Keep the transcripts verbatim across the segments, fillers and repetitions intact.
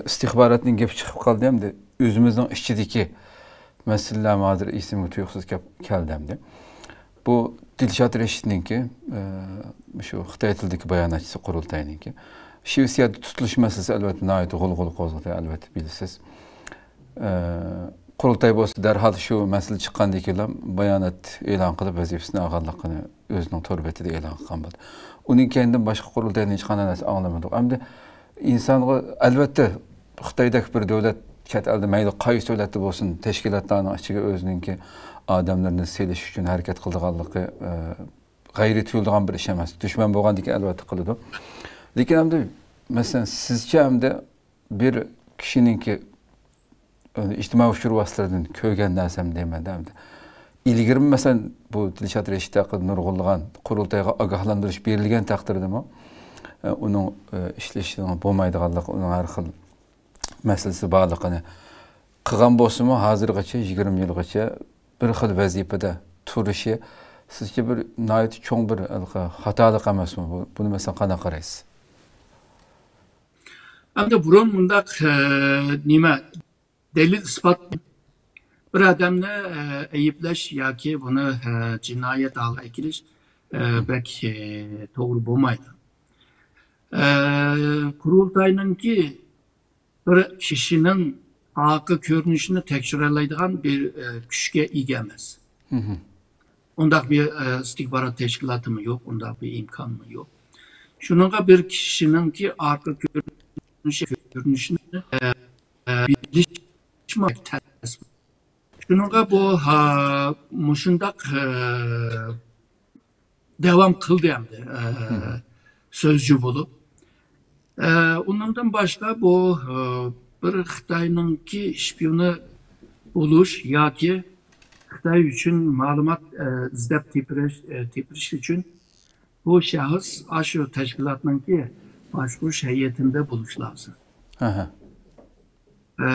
ئىستىخباراتنىڭ گېپى چىقىپ قالدى ئەمدى. ئۆزىمىزنىڭ ئىچىدىكى مەسىلىلەرمۇ ھازىر ئېسىمگە تۇيۇقسىز كەپ-، كەلدى ئەمدى. بۇ دىلشات رەشىتنىڭكى، ئە، شۇ خىتاي تىلىدىكى باياناتچىسى قۇرۇلتاينىڭكى. شىۋېتسىيەدە تۇتۇلۇش مەسىلىسى ئەلۋەتتە ناھايىتى غۇلغۇلا قوزغىدى، ئەلۋەتتە بىلىسىز. ئە، قۇرۇلتاي بولسا دەرھال شۇ مەسىلە چىققاندىن كېيىنلا بايانات ئېلان قىلىپ ۋەزىپىسىنى ئالغانلىقىنى ئۆزىنىڭ تور بېتىدە ئېلان قىلغان بولدى. ئۇنىڭ كەينىدىن باشقا قۇرۇلتايدىن ھېچقانداق نەرسە ئاڭلىمىدۇق. ئەمدى ئىنسانغا، ئەلۋەتتە، خىتايدەك بىر دۆلەت، چەت ئەلدە مەيلى قايسى دۆلەتتە بولسۇن، تەشكىلاتلارنىڭ ئىچىگە ئۆزىنىڭكى ئادەملىرىنى سېلىش ئۈچۈن ھەرىكەت قىلىدىغانلىقى، ئە، غەيرىي تۇيۇلىدىغان بىر ئىش ئەمەس. دۈشمەن بولغاندىكىن ئەلۋەتتە قىلىدۇ. لېكىن ئەمدى، مەسىلەن، سىزچە ئەمدى بىر كىشىنىڭكى، ئە، ئىجتىمائىي ئۇچۇر ۋاسىتىلىرىدىن كۆرگەن نەرسەم دەيمەن-دە ئەمدى. ئىلگىرىمۇ، مەسىلەن، بۇ دىلشات رەشىت ھەققىدە نۇرغۇنلىغان قۇرۇلتايغا ئاگاھلاندۇرۇش بېرىلگەن تەقدىردىمۇ، ئە، ئۇنىڭ، ئە، ئىشلىشىنىڭ بولمايدىغانلىقى، ئۇنىڭ ھەر خىل مەسىلىسى بارلىقىنى قىلغان بولسىمۇ، ھازىرغىچە، يىگىرمە يىلغىچە بىر خىل ۋەزىپىدە تۇرۇشى سىزچە بىر ناھايىتى چوڭ بىر ھېلىقى خاتالىق ئەمەسمۇ بۇ؟ بۇنى، مەسىلەن، قانداق قارايسىز؟ ئەمدى بۇرۇن مۇنداق، ئە، نېمە، دەلىل ئىسپات، بىر ئادەمنى، ئە، ئەيىبلەش ياكى بۇنى، ئە، جىنايەت ھالىغا ئەكېلىش، ئە، بەك، ئە، توغرا بولمايدۇ. ئە، قۇرۇلتاينىڭكى بىر كىشىنىڭ ئارقا كۆرۈنۈشىنى تەكشۈرەلەيدىغان بىر، ئە، كۈچكە ئىگە ئەمەس. ئۇنداق بىر، ئە، ئىستىخبارات تەشكىلاتىمۇ يوق، ئۇنداق بىر ئىمكانمۇ يوق. شۇنىڭغا بىر كىشىنىڭكى ئارقا كۆرۈنۈشى، كۆرۈنۈشىنى، ئە، ئە، بىلىشمۇ تەس. شۇنىڭغا بۇ، ھا، مۇشۇنداق، ئە، داۋام قىلدى ئەمدى، ئە، سۆزچى بولۇپ. ئە، ئۇنىڭدىن باشقا بۇ، ئە، بىر خىتاينىڭكى شپىيونى بولۇش ياكى خىتاي ئۈچۈن مەلۇمات، ئە، ئىزدەپ تېپىرىش، ئە، تېپىرىش ئۈچۈن بۇ شەخس ئاشۇ تەشكىلاتنىڭكى باشقۇرۇش ھەيئىتىدە بولۇش لازىم. ئە،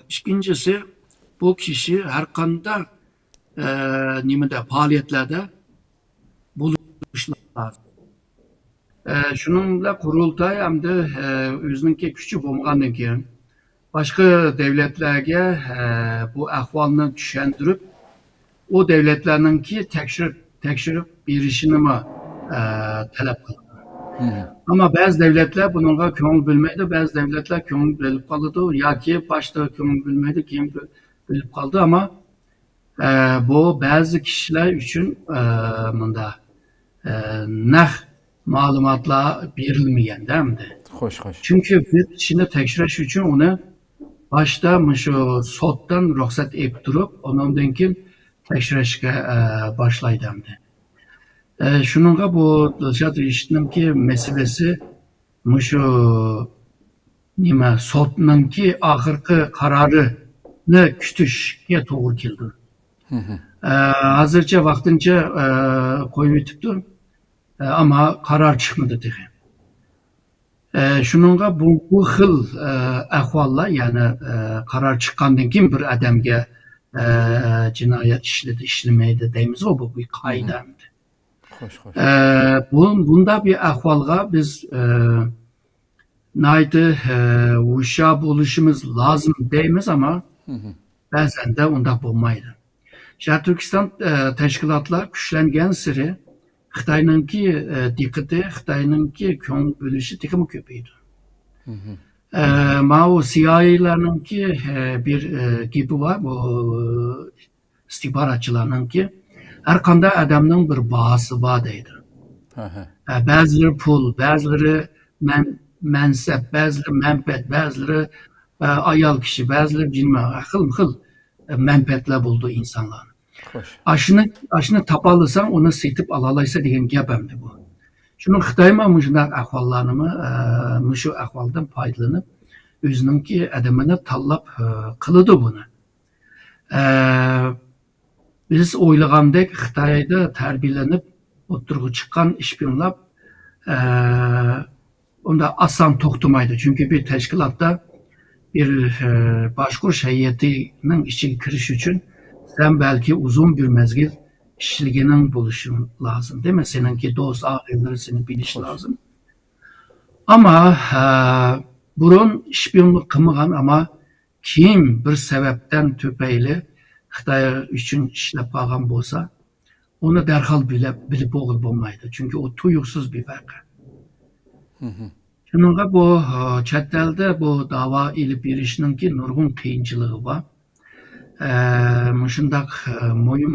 ئىككىنچىسى، بۇ كىشى ھەر قانداق، ئە، نېمىدە، پائالىيەتلەردە بولۇش لازىم. ئە، شۇنىڭ بىلەن قۇرۇلتاي ئەمدى، ئە، ئۆزىنىڭكى كۈچى بولمىغاندىن كېيىن، باشقا دۆلەتلەرگە، ئە، بۇ ئەھۋالنى چۈشەندۈرۈپ، ئۇ دۆلەتلەرنىڭكى تەكشۈرۈپ، تەكشۈرۈپ بېرىشىنىمۇ، ئە، تەلەپ قىلىدۇ. ئەمما بەزى دۆلەتلەر بۇنىڭغا كۆڭۈل بۆلمەيدۇ، بەزى دۆلەتلەر كۆڭۈل بۆلۈپ قالىدۇ ياكى باشتا كۆڭۈل بۆلمەيدۇ، كېيىن بۆ-، بۆلۈپ قالىدۇ. ئەمما، ئە، بۇ بەزى كىشىلەر ئۈچۈن، ئە، مۇنداق، ئە، نەق مەلۇماتلار بېرىلمىگەندە ئەمدى. خوش، خوش. چۈنكى بىر كىشىنى تەكشۈرۈش ئۈچۈن ئۇنى باشتا مۇشۇ سوتتىن رۇخسەت ئېلىپ تۇرۇپ، ئۇنىڭدىن كېيىن تەكشۈرۈشكە، ئە، باشلايدۇ ئەمدى. ئە، شۇنىڭغا بۇ دىلشات رەشىتنىڭكى مەسىلىسى مۇشۇ نېمە، سوتنىڭكى ئاخىرقى قارارىنى كۈتۈشكە توغرا كېلىدۇ. ئە، ھازىرچە ۋاقتىنچە، ئە، قويۇۋېتىپتۇ. ئە، ئەمما قارار چىقمىدى تېخى. ئە، شۇنىڭغا بۇ، بۇ خىل، ئە، ئەھۋاللار، يەنى، ئە، قارار چىققاندىن كېيىن بىر ئادەمگە، ئە، جىنايەت ئىشلىدى، ئىشلىمەيدۇ دەيمىزغۇ، بۇ بىر قائىدە ئەمدى. خوش، خوش. ئە، بۇ، بۇنداق بىر ئەھۋالغا بىز، ئە، ناھايىتى، ئە، ھوشيار بولۇشىمىز لازىم دەيمىز، ئەمما بەزەندە ئۇنداق بولمايدۇ. شەرقىي تۈركىستان، ئە، تەشكىلاتلار كۈچلەنگەنسېرى خىتاينىڭكى، ئە، دىققىتى، خىتاينىڭكى كۆڭۈل بۆلۈشى تېخىمۇ كۆپىيىدۇ. ئە، ماۋۇ سىئايئېيلارنىڭكى، ئە، بىر، ئە، گېپى بار، بۇ ئىستىخباراتچىلارنىڭكى، ھەر قانداق ئادەمنىڭ بىر باھاسى بار دەيدۇ. ئە، بەزىلىرى پۇل، بەزىلىرى مەن-، مەنسەپ، بەزىلىرى مەنپەئەت، بەزىلىرى، ئە، ئايال كىشى، بەزىلىرى بىلمەم، خىلمۇ خىل، ئە، مەنپەئەتلەر بولىدۇ ئىنسانلارنىڭ. خوش. ئاشۇنى، ئاشۇنى تاپالىساڭ، ئۇنى سېتىپ ئالالايسەن دېگەن گەپ ئەمدى بۇ. شۇنىڭ خىتايمۇ مۇشۇنداق ئەھۋاللارنىمۇ، ئە، مۇشۇ ئەھۋالدىن پايدىلىنىپ، ئۆزىنىڭكى ئادىمىنى تاللاپ، ئە، قىلىدۇ بۇنى. ئە، بىز ئويلىغاندەك خىتايدا تەربىيەلىنىپ ئوتتۇرىغا چىققان ئىشپىيونلار، ئە، ئۇنداق ئاسان توختىمايدۇ. چۈنكى بىر تەشكىلاتتا بىر، ئە، باشقۇرۇش ھەيئىتىنىڭ ئىچىگە كىرىش ئۈچۈن سەن بەلكى ئۇزۇن بىر مەزگىل ئىشلىگىنىڭ بولۇشى لازىم، دېمەك، سېنىڭكى دوست، ئاغىنىلىرى سېنى بىلىشى لازىم. ئەمما، ئە، بۇرۇن شپىيونلۇق قىلمىغان، ئەمما كىم بىر سەۋەبتىن تۈپەيلى خىتاي ئۈچۈن ئىشلەپ قالغان بولسا، ئۇنى دەرھال بىلىپ، بىلىپ بولغىلى بولمايدۇ. چۈنكى ئۇ تۇيۇقسىز بىر ۋەقە. شۇنىڭغا بۇ، ئا، چەت ئەلدە بۇ داۋا ئېلىپ بېرىشنىڭكى نۇرغۇن قىيىنچىلىقى بار. ئە، مۇشۇنداق، ئە، مۇھىم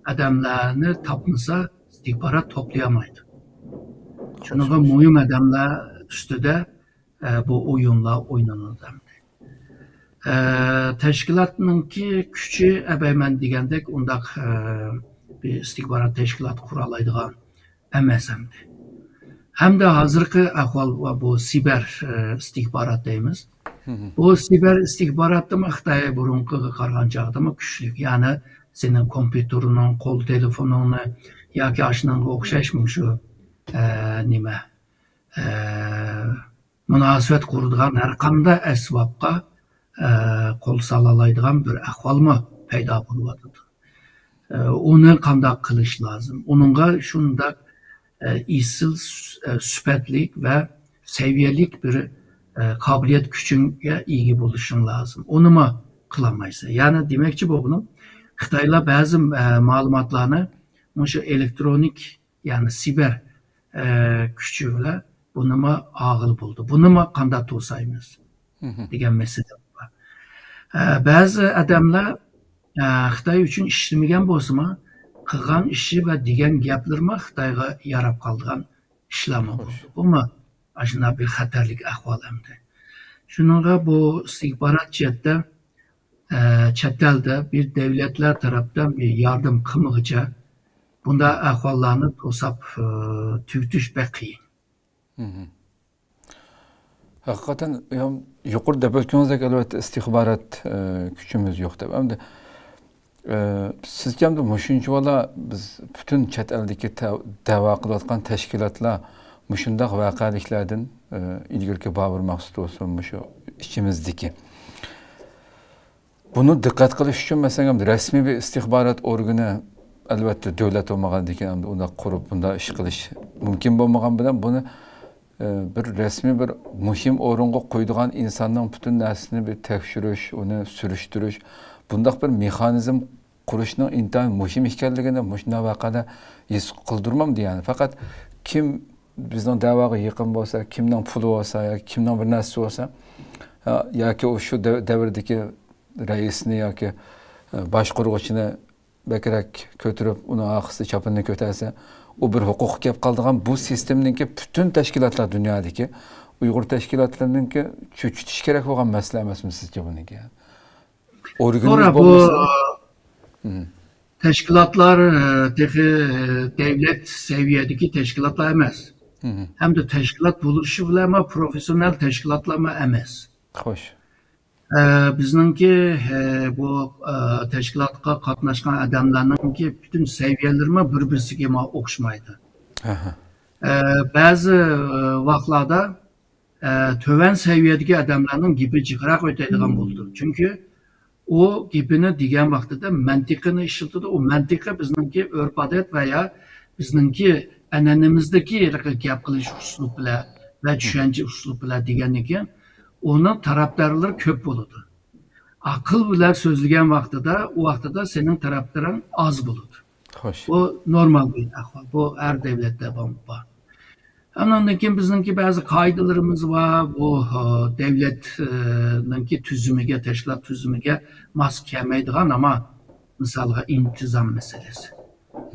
ئادەملەرنى تاپمىسا، ئىستىخبارات توپلىيالمايدۇ. شۇنىڭغا مۇھىم ئادەملەر ئۈستىدە، ئە، بۇ ئويۇنلار ئوينىلىدۇ ئەمدى. ئە، تەشكىلاتنىڭكى كۈچى، ئەبەي مەن دېگەندەك ئۇنداق، ئە، بىر ئىستىخبارات تەشكىلاتى قۇرالايدىغان ئەمەس ئەمدى. ھەمدە ھازىرقى ئەھۋال ۋە بۇ سىبېر، ئە، ئىستىخبارات دەيمىز. بۇ سىبېر ئىستىخباراتتىمۇ خىتاي بۇرۇنقىغا قارىغان چاغدىمۇ كۈچلۈك. يەنى سېنىڭ كومپيۇتېرىڭ، قول تېلېفونۇڭنى ياكى ئاشۇنىڭغا ئوخشاش مۇشۇ، ئە، نېمە، ئە، مۇناسىۋەت قۇرىدىغان ھەر قانداق ئەسۋابقا، ئە، قول سالالايدىغان بىر ئەھۋالمۇ پەيدا بولۇۋاتىدۇ. ئە، ئۇنى قانداق قىلىش لازىم؟ ئۇنىڭغا شۇنداق، ئە، ئېسىل سۈ-، ئە، سۈپەتلىك ۋە سەۋىيەلىك بىر، ئە، قابىلىيەت كۈچۈڭگە ئىگە بولۇشۇڭ لازىم. ئۇنىمۇ قىلالمايسەن. يەنى دېمەكچى بولغىنىم، خىتايلار بەزى، ئە، مەلۇماتلارنى مۇشۇ ئېلېكترونىك يەنى سىبېر، ئە، كۈچى بىلەن بۇنىمۇ ئالغىلى بولىدۇ. بۇنىمۇ قانداق توسايمىز دېگەن مەسىلە بار. ئە، بەزى ئادەملەر، ئە، خىتاي ئۈچۈن ئىشلىمىگەن بولسىمۇ، قىلغان ئىشى ۋە دېگەن گەپلىرىمۇ خىتايغا ياراپ قالىدىغان ئىشلارمۇ بولىدۇ. بۇمۇ ئاشۇنداق بىر خەتەرلىك ئەھۋال ئەمدى. شۇنىڭغا بۇ ئىستىخبارات جەھەتتە ئە، چەت ئەلدە بىر دەۋلەتلەر تەرەپتىن بىر ياردەم قىلمىغىچە بۇنداق ئەھۋاللارنى توساپ، ئە، تۈگىتىش بەك قىيىن. ھەقىقەتەن، يۇقىرىدا دەپ ئۆتكىنىڭىزدەك، ئەلۋەتتە، ئىستىخبارات، ئە، كۈچىمىز يوق دەپ. ئەمدى، ئە، سىزچە ئەمدى مۇشۇنچىۋالا بىز پۈتۈن چەت ئەلدىكى تە-، دەۋا قىلىۋاتقان تەشكىلاتلار مۇشۇنداق ۋەقەلىكلەردىن، ئە، ئىلگىرىكى بابۇر مەخسۇت بولسۇن، مۇشۇ ئىچىمىزدىكى بۇنى دىققەت قىلىش ئۈچۈن، مەسىلەن، رەسمىي بىر ئىستىخبارات ئورگىنى، ئەلۋەتتە، دۆلەت بولمىغاندىن كېيىن ئەمدى ئۇنداق قۇرۇپ، بۇنداق ئىش قىلىش مۇمكىن بولمىغان بىلەن، بۇنى، ئى، بىر رەسمىي، بىر مۇھىم ئورۇنغا قويىدىغان ئىنساننىڭ پۈتۈن نەرسىسىنى بىر تەكشۈرۈش، ئۇنى سۈرۈشتۈرۈش، بۇنداق بىر مېخانىزم قۇرۇشنىڭ ئىنتايىن مۇھىم ئىكەنلىكىنى مۇشۇنداق ۋەقەدە ھېس قىلدۇرمامدۇ، يەنى؟ پەقەت كىم بىزنىڭ دەۋاغا يېقىن بولسا، كىمنىڭ پۇلى بولسا ياكى كىمنىڭ بىر نەرسىسى بولسا، يا-، ياكى ئۇ شۇ دەۋ-، دەۋردىكى رەئىسنى ياكى، ئە، باشقۇرغۇچىنى بەكرەك كۆتۈرۈپ، ئۇنىڭ ئارقىسىدا چاپىنىنى كۆتەرسە، ئۇ بىر ھوقۇققا كەپ قالىدىغان، بۇ سىستېمىنىڭكى پۈتۈن تەشكىلاتلار، دۇنيادىكى ئۇيغۇر تەشكىلاتلىرىنىڭكى چۆچۈتۈش كېرەك بولغان مەسىلە ئەمەسمۇ سىزچە بۇنىڭكى؟ ئورگىنىمىز توغرا، بۇ بولمىسا، تەشكىلاتلار، ئە، تېخى، ئە، دەۋلەت سەۋىيەدىكى تەشكىلاتلار ئەمەس. ھەمدە تەشكىلات بولۇشى بىلەنمۇ پروفېسسىونال تەشكىلاتلارمۇ ئەمەس. خوش. ئە، بىزنىڭكى، ئە، بۇ، ئە، تەشكىلاتقا قاتناشقان ئادەملەرنىڭكى پۈتۈن سەۋىيەلىرىمۇ بىر-بىرسىگە ما-، ئوخشىمايدۇ. ئە، بەزى، ئە، ۋاقىتلاردا ئە، تۆۋەن سەۋىيەدىكى ئادەملەرنىڭ گېپى جىقراق ئۆتەيدىغان بولىدۇ. چۈنكى ئۇ گېپىنى دېگەن ۋاقتىدا مەنتىقىنى ئىشلىتىدۇ. ئۇ مەنتىقى بىزنىڭكى ئۆرپ-ئادەت ۋە يا بىزنىڭكى ئەنئەنىمىزدىكى ھېلىقى گەپ قىلىش ئۇسلۇب بىلەن ۋە چۈشەنچە ئۇسلۇب بىلەن دېگەندىن كېيىن ئۇنىڭ تەرەپدارلىرى كۆپ بولىدۇ. ئەقىل بىلەن سۆزلىگەن ۋاقتىدا، ئۇ ۋاقتىدا سېنىڭ تەرەپدىرىڭ ئاز بولىدۇ. خوش. بۇ نورمال بىر ئەھۋال. بۇ ھەر دەۋلەتتە بار. ئاناندىن كېيىن بىزنىڭكى بەزى قائىدىلىرىمىز بار. بۇ، ھە، دەۋلەت، ئە، نىڭكى تۈزۈمىگە، تەشكىلات تۈزۈمىگە ماس كەلمەيدىغان، ئەمما مىسالغا ئىنتىزام مەسىلىسى،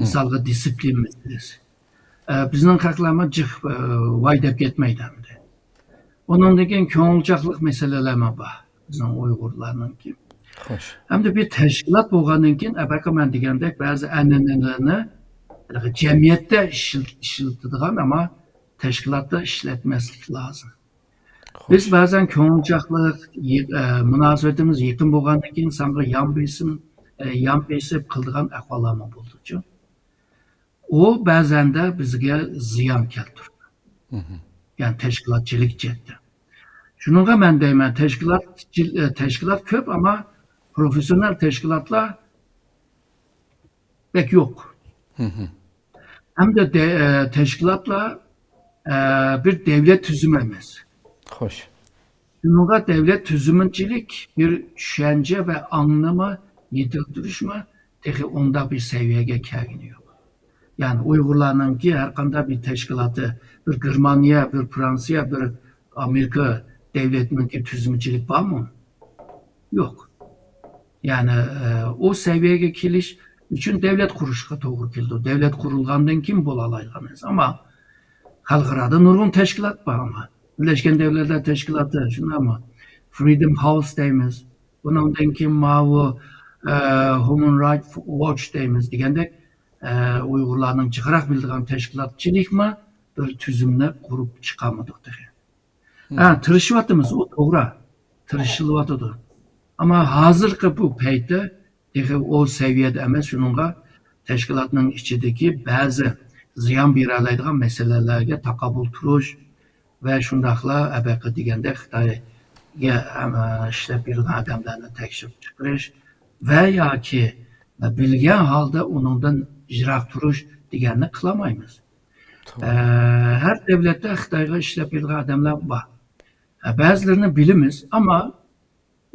مىسالغا دىسسىپلىن مەسىلىسى. ئە، بىزنىڭ خەقلەرمۇ جىق، ئە، ۋاي دەپ كەتمەيدۇ ئەمدى. ئۇنىڭدىن كېيىن كۆڭۈلچاقلىق مەسىلىلەرمۇ بار بىزنىڭ ئۇيغۇرلارنىڭكى. خوش. ئەمدى بىر تەشكىلات بولغاندىن كېيىن، ئەبەكە مەن دېگەندەك، بەزى ئەنئەنىلەرنى جەمئىيەتتە ئىشلىت-، ئىشلىتىدىغان، ئەمما تەشكىلاتتا ئىشلەتمەسلىك لازىم. خوش. بىز بەزەن كۆڭۈلچاقلىق، يېق-، ئە، مۇناسىۋىتىمىز يېقىن بولغاندىن كېيىن ساڭا يان بېسىم، ئە، يان بېسىپ قىلىدىغان ئەھۋاللارمۇ بولىدۇچۇ. ئۇ بەزەندە بىزگە زىيان كەلتۈرىدۇ. يەنى تەشكىلاتچىلىق جەھەتتە. شۇنىڭغا مەن دەيمەن، تەشكىلات، تەشكىلات كۆپ، ئەمما پروفېسسىونال تەشكىلاتلار بەك يوق. ھەمدە دە-، تەشكىلاتلار، ئە، بىر دەۋلەت تۈزۈمى ئەمەس. خوش. شۇنىڭغا دەۋلەت تۈزۈمچىلىك بىر چۈشەنچە ۋە ئاڭنىمۇ، يېتىلدۈرۈشمۇ تېخى ئۇنداق بىر سەۋىيەگە كەلگىنى يوق. يەنى ئۇيغۇرلارنىڭكى ھەر قانداق بىر تەشكىلاتى، بىر گېرمانىيە، بىر فرانسىيە، بىر ئامېرىكا دەۋلىتىنىڭكى تۈزۈمچىلىك بارمۇ؟ يوق. يەنى، ئە، ئۇ سەۋىيەگە كېلىش ئۈچۈن دەۋلەت قۇرۇشقا توغرا كېلىدۇ. دەۋلەت قۇرۇلغاندىن كېيىن بولالايدىغان نەرسە. ئەمما خەلقئارادا نۇرغۇن تەشكىلات بار ئەمما. بىرلەشكەن دۆلەتلەر تەشكىلاتى، شۇنداقمۇ؟ فرىدەم ھاۋس دەيمىز. بۇنىڭدىن كېيىن ماۋۇ، ئە، ھۇمان رايتس ۋوچ دەيمىز دېگەندەك، ئە، ئۇيغۇرلارنىڭ جىقراق بىلىدىغان تەشكىلاتچىلىكمۇ بىر تۈزۈمنى قۇرۇپ چىقالمىدۇق تېخى. ھە، تىرىشىۋاتىمىز، ئۇ توغرا. تىرىشىلىۋاتىدۇ. ئەمما ھازىرقى بۇ پەيتتە تېخى ئۇ سەۋىيەدە ئەمەس، شۇنىڭغا تەشكىلاتنىڭ ئىچىدىكى بەزى زىيان بېرەلەيدىغان مەسىلىلەرگە تاقابىل تۇرۇش ۋە شۇنداقلا ئەبەقە دېگەندەك خىتايغا، ئەم، ئىشلەپ بېرىدىغان ئادەملەرنى تەكشۈرۈپ چىقىرىش ۋە ياكى بىلگەن ھالدا ئۇنىڭدىن يىراق تۇرۇش دېگەننى قىلالمايمىز. ئە، ھەر دەۋلەتتە خىتايغا ئىشلەپ بېرىدىغان ئادەملەر بار. ئە، بەزىلىرىنى بىلىمىز، ئەمما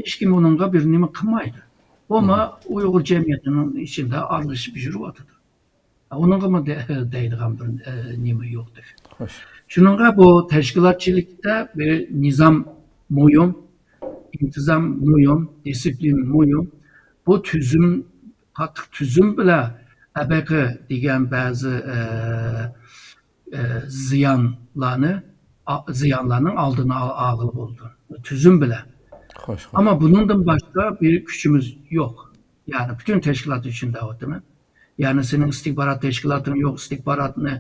ھېچكىم ئۇنىڭغا بىر نېمە قىلمايدۇ. بولما ئۇيغۇر جەمئىيىتىنىڭ ئىچىدە ئارىلىشىپ يۈرۈۋاتىدۇ. ئۇنىڭغىمۇ دە-، دەيدىغان بىر، ئە، نېمە يوق تېخى. خوش. شۇنىڭغا بۇ تەشكىلاتچىلىكتا بىر نىزام مۇھىم، ئىنتىزام مۇھىم، دىسسىپلىن مۇھىم. بۇ تۈزۈم، قاتتىق تۈزۈم بىلەن ئەبەقە دېگەن بەزى، ئە، ئە، زىيانلارنى، ئا-، زىيانلارنىڭ ئالدىنى ئال-، ئالغىلى بولىدۇ. تۈزۈم بىلەن. خوش، خوش. ئەمما بۇنىڭدىن باشقا بىر كۈچىمىز يوق. يەنى پۈتۈن تەشكىلات ئۈچۈن دەۋاتىمەن. يەنى سېنىڭ ئىستىخبارات تەشكىلاتىڭ يوق، ئىستىخباراتنى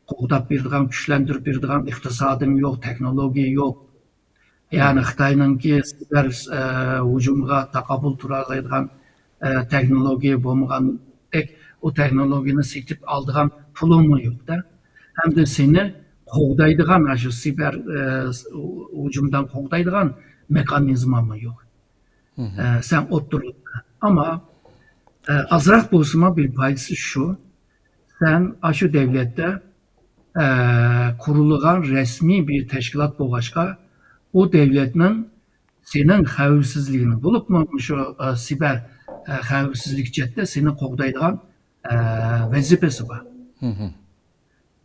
قوغداپ بېرىدىغان، كۈچلەندۈرۈپ بېرىدىغان ئىقتىسادىڭ يوق، تېخنولوگىيە يوق. يەنى خىتاينىڭكى سىبېر، ئە، ھۇجۇمىغا تاقابىل تۇرالايدىغان، ئە، تېخنولوگىيە بولمىغاندەك، ئۇ تېخنولوگىيەنى سېتىپ ئالىدىغان پۇلۇڭمۇ يوق-دە. ھەمدە سېنى قوغدايدىغان، ئاشۇ سىبېر، ئە، ھۇجۇمدىن قوغدايدىغان مېخانىزمامۇ يوق. ئە، سەن ئوتتۇرىلىقتا. ئەمما، ئە، ئازراق بولسىمۇ بىر پايدىسى شۇ، سەن ئاشۇ دەۋلەتتە، ئە، قۇرۇلغان رەسمىي بىر تەشكىلات بولغاچقا، ئۇ دەۋلەتنىڭ سېنىڭ خەۋپسىزلىكىڭنى، بولۇپمۇ مۇشۇ، ئە، سىبېر، ئە، خەۋپسىزلىك جەھەتتە سېنى قوغدايدىغان، ئە، ۋەزىپىسى بار.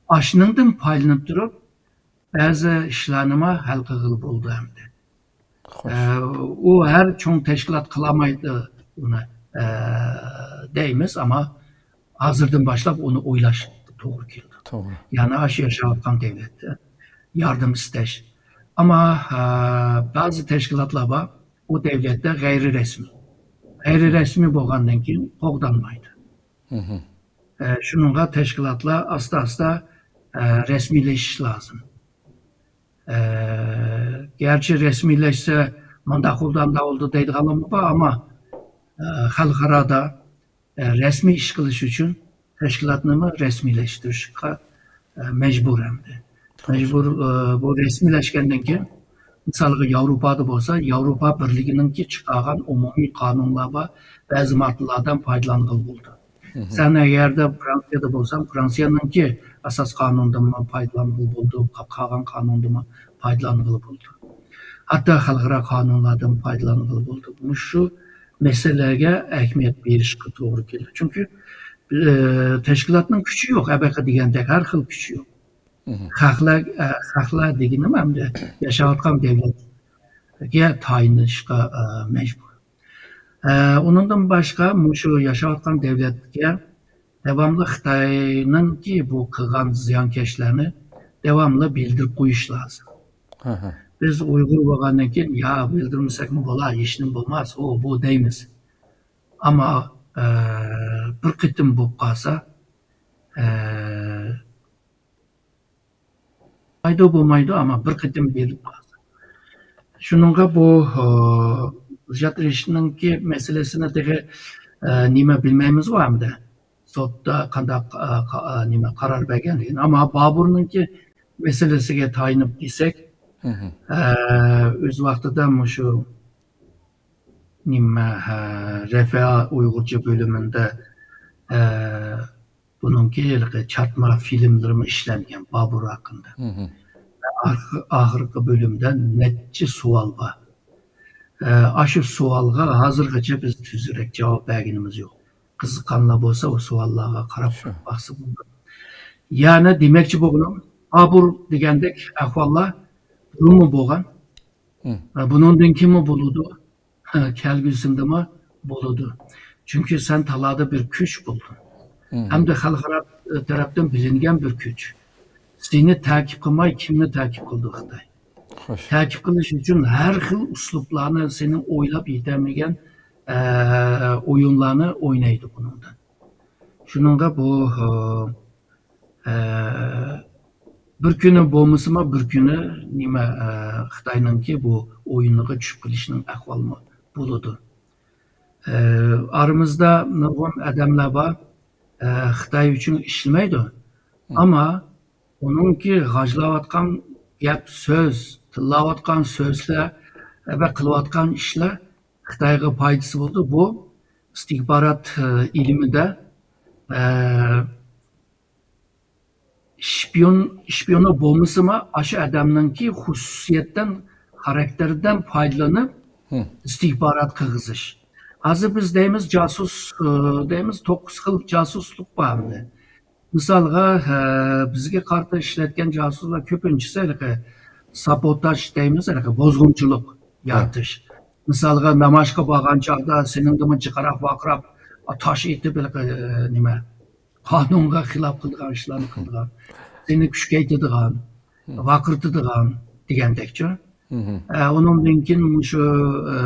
ئاشۇنىڭدىن پايدىلىنىپ تۇرۇپ، بەزى ئىشلارنىمۇ ھەل قىلغىلى بولىدۇ ئەمدى. خوش. ئە، ئۇ ھەر چوڭ تەشكىلات قىلالمايدۇ ئۇنى، ئە، دەيمىز، ئەمما ھازىردىن باشلاپ ئۇنى ئويلاش توغرا كېلىدۇ. توغرا. يەنى ئاشۇ ياشاۋاتقان دەۋلەتتە ياردەم ئىستەش. ئەمما، ئە، بەزى تەشكىلاتلار بار، ئۇ دەۋلەتتە غەيرىي رەسمىي. غەيرىي رەسمىي بولغاندىن كېيىن قوغدالمايدۇ. ئە، شۇنىڭغا تەشكىلاتلار ئاستا-ئاستا، ئە، رەسمىيلىشىش لازىم. ئە، گەرچە رەسمىيلەشسە مۇنداق بولدى، ئانداق بولدى دەيدىغانلارمۇ بار، ئەمما، ئە، خەلقئارادا، ئە، رەسمىي ئىش قىلىش ئۈچۈن تەشكىلاتنىمۇ رەسمىيلەشتۈرۈشكە، ئە، مەجبۇر ئەمدى. مەجبۇر، ئە، بۇ رەسمىيلەشكەندىن كېيىن، مىسالغا، ياۋروپادا بولسا، ياۋروپا بىرلىكىنىڭكى چىقارغان ئومۇمىي قانۇنلار بار، بەزى ماددىلاردىن پايدىلانغىلى بولىدۇ. سەن ئەگەردە فرانسىيەدە بولساڭ، فرانسىيەنىڭكى ئاساس قانۇنىدىنمۇ پايدىلانغىلى بولىدۇ، قا-، قالغان قانۇندىنمۇ پايدىلانغىلى بولىدۇ. ھەتتا خەلقئارا قانۇنلاردىن پايدىلانغىلى بولىدۇ. مۇشۇ مەسىلىلەرگە ئەھمىيەت بېرىشكە توغرا كېلىدۇ. چۈنكى، ئى، تەشكىلاتنىڭ كۈچى يوق، ئەبەقە دېگەندەك ھەر خىل كۈچى يوق. خەقلەر، ئە، خەقلەر دېگىنىم ئەمدى ياشاۋاتقان دەۋلەتكە تايىنىشقا، ئە، مەجبۇر. ئە، ئۇنىڭدىن باشقا مۇشۇ ياشاۋاتقان دەۋلەتكە داۋاملىق خىتاينىڭكى بۇ قىلغان زىيانكەشلەرنى داۋاملىق بىلدۈرۈپ قويۇش لازىم. بىز ئۇيغۇر بولغاندىن كېيىن، يا بىلدۈرمىسەكمۇ بولا، ھېچنېمە بولماس، ئۇ، بۇ دەيمىز. ئەمما، ئە، بىر قېتىم بولۇپ قالسا، ئە، بولمايدۇ، بولمايدۇ، ئەمما بىر قېتىم بېرىپ قالسا. شۇنىڭغا بۇ، ئى، زىياد رىشىتنىڭكى مەسىلىسىنى تېخى، ئى، نېمە بىلمەيمىزغۇ ئەمدى. سوتتا قانداق، ئى، قا-، ئى، نېمە قارار بەرگەنلىكىنى. ئەمما بابۇرنىڭكى مەسىلىسىگە تايىنىپ دېسەك، ئى، ئۆز ۋاقتىدا مۇشۇ نېمە، ئى، رەفە ئۇيغۇرچە بۆلۈمىدە، ئى، بۇنىڭكى ھېلىقى چاتما فىلىملىرىمۇ ئىشلەنگەن بابۇر ھەققىدە. ئاخىرقى بۆلۈمدە نەچچە سوئال بار. ئە، ئاشۇ سوئالغا ھازىرغىچە بىز تۈزۈكرەك جاۋاب بەرگىنىمىز يوق. قىزىققانلار بولسا، ئۇ سوئاللارغا قاراپ باقسا بولىدۇ. يەنى دېمەكچى بولغىنىم، بابۇر دېگەندەك ئەھۋاللار بۇرۇنمۇ بولغان. ھە، بۇنىڭدىن كېيىنمۇ بولىدۇ. ھە، كەلگۈسىدىمۇ بولىدۇ. چۈنكى سەن تالادا بىر كۈچ بولدۇڭ. ھەمدە خەلقئارا تەرەپتىن بىلىنگەن بىر كۈچ. سېنى تەقىب قىلماي، كىمنى تەقىب قىلىدۇ خىتاي؟ تەقىب قىلىش ئۈچۈن ھەر خىل ئۇسلۇبلارنى، سېنىڭ ئويلاپ يېتەلمىگەن، ئە، ئويۇنلارنى ئوينايدۇ بۇنىڭدا. شۇنىڭغا بۇ، ئە، بىر كۈنى بولمىسىمۇ، بىر كۈنى نېمە، ئە، خىتاينىڭكى بۇ ئويۇنىغا چۈشۈپ قېلىشنىڭ ئەھۋالىمۇ بولىدۇ. ئە، ئارىمىزدا نۇرغۇن ئادەملەر بار، ئە، خىتاي ئۈچۈن ئىشلىمەيدۇ. ئەمما ئۇنىڭكى غاجلاۋاتقان گەپ سۆز، تىللاۋاتقان سۆزلەر ۋە قىلىۋاتقان ئىشلار خىتايغا پايدىسى بولىدۇ. بۇ ئىستىخبارات، ئە، ئىلمىدە، ئە، شپىيون، شپىيونى بولمىسىمۇ، ئاشۇ ئادەمنىڭكى خۇسۇسىيەتتىن، خاراكتېرىدىن پايدىلىنىپ، ئىستىخبارات قىلغۇزۇش. ھازىر بىز دەيمىز، جاسۇس، ئە، دەيمىز، توققۇز خىل جاسۇسلۇق بار ئەمدى. مىسالغا، ئە، بىزگە قارىتا ئىشلەتكەن جاسۇسلار كۆپىنچىسى ھېلىقى سابوتاژ دەيمىز، ھېلىقى بۇزغۇنچىلىق يارىتىش. مىسالغا، نامازغا بارغان چاغدا سېنىڭدىنمۇ جىقراق ۋارقىراپ، تاش ئېتىپ، ھېلىقى، ئە، نېمە، قانۇنغا خىلاپ قىلىدىغان ئىشلارنى قىلىدىغان، سېنى كۈچەيتىدىغان، ۋارقىرىتىدىغان دېگەندەكچۇ. ئە، ئۇنىڭدىن كېيىن مۇشۇ، ئە،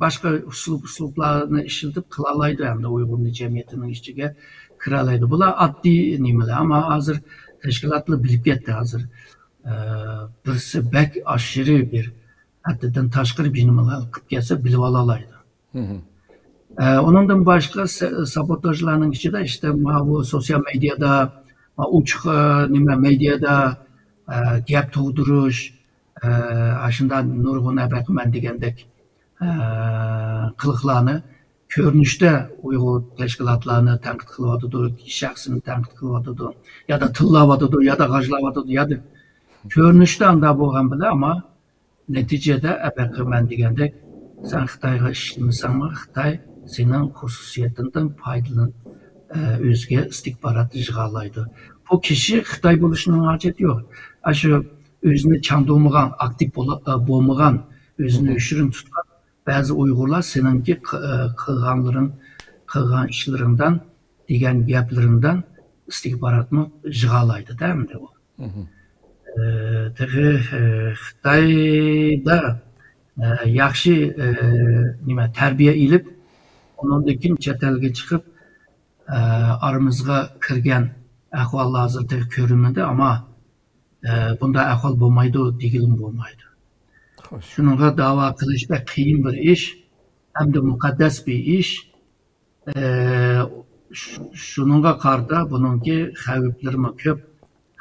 باشقا ئۇسلۇب، ئۇسلۇبلارنى ئىشلىتىپ قىلالايدۇ ھەمدە ئۇيغۇر جەمئىيىتىنىڭ ئىچىگە كىرەلەيدۇ. بۇلار ئاددىي نېمىلەر، ئەمما ھازىر تەشكىلاتلار بىلىپ كەتتى ھازىر. ئە، بىرسى بەك ئاشىرى بىر ھەددىدىن تاشقىرى بىر نېمىلەر قىلىپ كەتسە بىلىۋالالايدۇ. ئە، ئۇنىڭدىن باشقا سا-، سابوتاژلارنىڭ ئىچىدە ئىشتە ماۋۇ سوتسىيال مېدىيادا، ما ئوچۇق، ئە، نېمە، مېدىيادا، ئە، گەپ تۇغدۇرۇش، ئە، ئاشۇنداق نۇرغۇن ئەبەقىمەن دېگەندەك، ئە، قىلىقلارنى كۆرۈنۈشتە ئۇيغۇر تەشكىلاتلارنى تەنقىد قىلىۋاتىدۇ، شەخسنى تەنقىد قىلىۋاتىدۇ، يادا تىللاۋاتىدۇ، يادا غاجلاۋاتىدۇ، يادا كۆرۈنۈشتە ئانداق بولغان بىلەن، ئەمما نەتىجىدە ئەبەقىمەن دېگەندەك، سەن خىتايغا ئىشلىمىسەڭمۇ، خىتاي سېنىڭ خۇسۇسىيىتىڭدىن پايدىلىنىپ، ئە، ئۆزىگە ئىستىخبارات يىغالايدۇ. بۇ كىشى خىتاي بولۇشىنىڭ ھاجىتى يوق. ئاشۇ ئۆزىنى چاندۇرمىغان، ئاكتىپ بولا-، ئە، بولمىغان، ئۆزىنى ئۆچۈرۈن تۇتقان بەزى ئۇيغۇرلار سېنىڭكى قى-، ئە، قىلغانلىرىڭ، قىلغان ئىشلىرىڭدىن، دېگەن گەپلىرىڭدىن ئىستىخباراتمۇ يىغالايدۇ-دە ئەمدى ئۇ. ئە، تېخى، ئە، خىتايدا، ئە، ياخشى، ئە، نېمە، تەربىيە ئېلىپ، ئۇنىڭدىن كېيىن چەت ئەلگە چىقىپ، ئە، ئارىمىزغا كىرگەن ئەھۋاللار ھازىر تېخى كۆرۈنمىدى، ئەمما، ئە، بۇنداق ئەھۋال بولمايدۇ دېگىلىمۇ بولمايدۇ. شۇنىڭغا داۋا قىلىش بەك قىيىن بىر ئىش، ھەمدە مۇقەددەس بىر ئىش. ئە، ش-، شۇنىڭغا قارىتا بۇنىڭكى خەۋپلىرىمۇ كۆپ،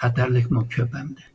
خەتەرلىكمۇ كۆپ ئەمدى.